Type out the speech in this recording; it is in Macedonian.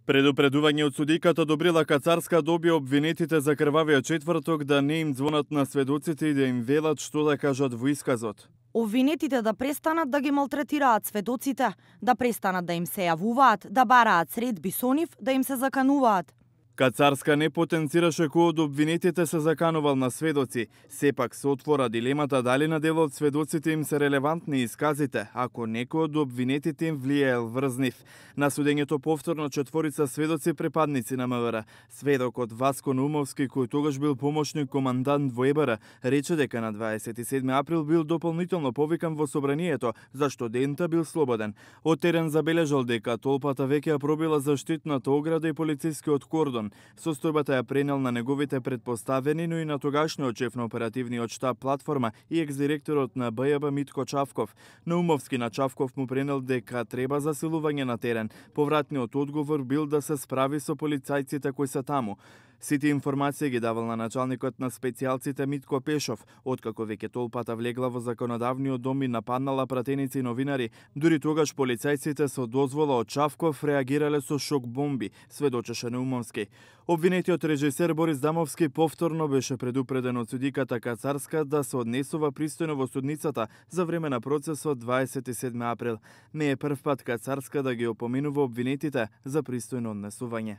Предупредување од судиката Добрила Кацарска доби обвинетите за крвавиот четврток да не им звонат на сведоците и да им велат што да кажат во исказот. Обвинетите да престанат да ги малтретираат сведоците, да престанат да им се јавуваат, да бараат средби со нив, да им се закануваат. Кацарска не потенцираше кој од обвинетите се заканувал на сведоци. Сепак се отвора дилемата дали на дел од сведоците им се релевантни исказите, ако некој од обвинетите им влијаел врз нив. На судењето повторно четворица сведоци припадници на МВР. Сведокот Васко Наумовски, кој тогаш бил помошник командант во ЕБР, рече дека на 27 април бил дополнително повикан во собранието, зашто дента бил слободен. Од терен забележал дека толпата веќе ја пробила заштитната ограда и полицискиот кордон. Состојбата ја пренел на неговите предпоставени, но и на тогашниот шеф на оперативниот штаб платформа и екс-директорот на БЈБ Митко Чавков. Наумовски на Чавков му пренел дека треба засилување на терен. Повратниот одговор бил да се справи со полицајците кои се таму. Сите информации ги давал на началникот на специјалците Митко Пешов, откако веќе толпата влегла во законодавниот дом и нападнала пратеници и новинари. Дури тогаш полицајците со дозвола од Чавков реагирале со шок бомби, сведочеше Наумовски. Обвинетиот режисер Борис Дамовски повторно беше предупреден од судиката Кацарска да се однесува пристојно во судницата за време на процесот 27 април. Не е прв пат Кацарска да ги опоменува обвинетите за пристојно однесување.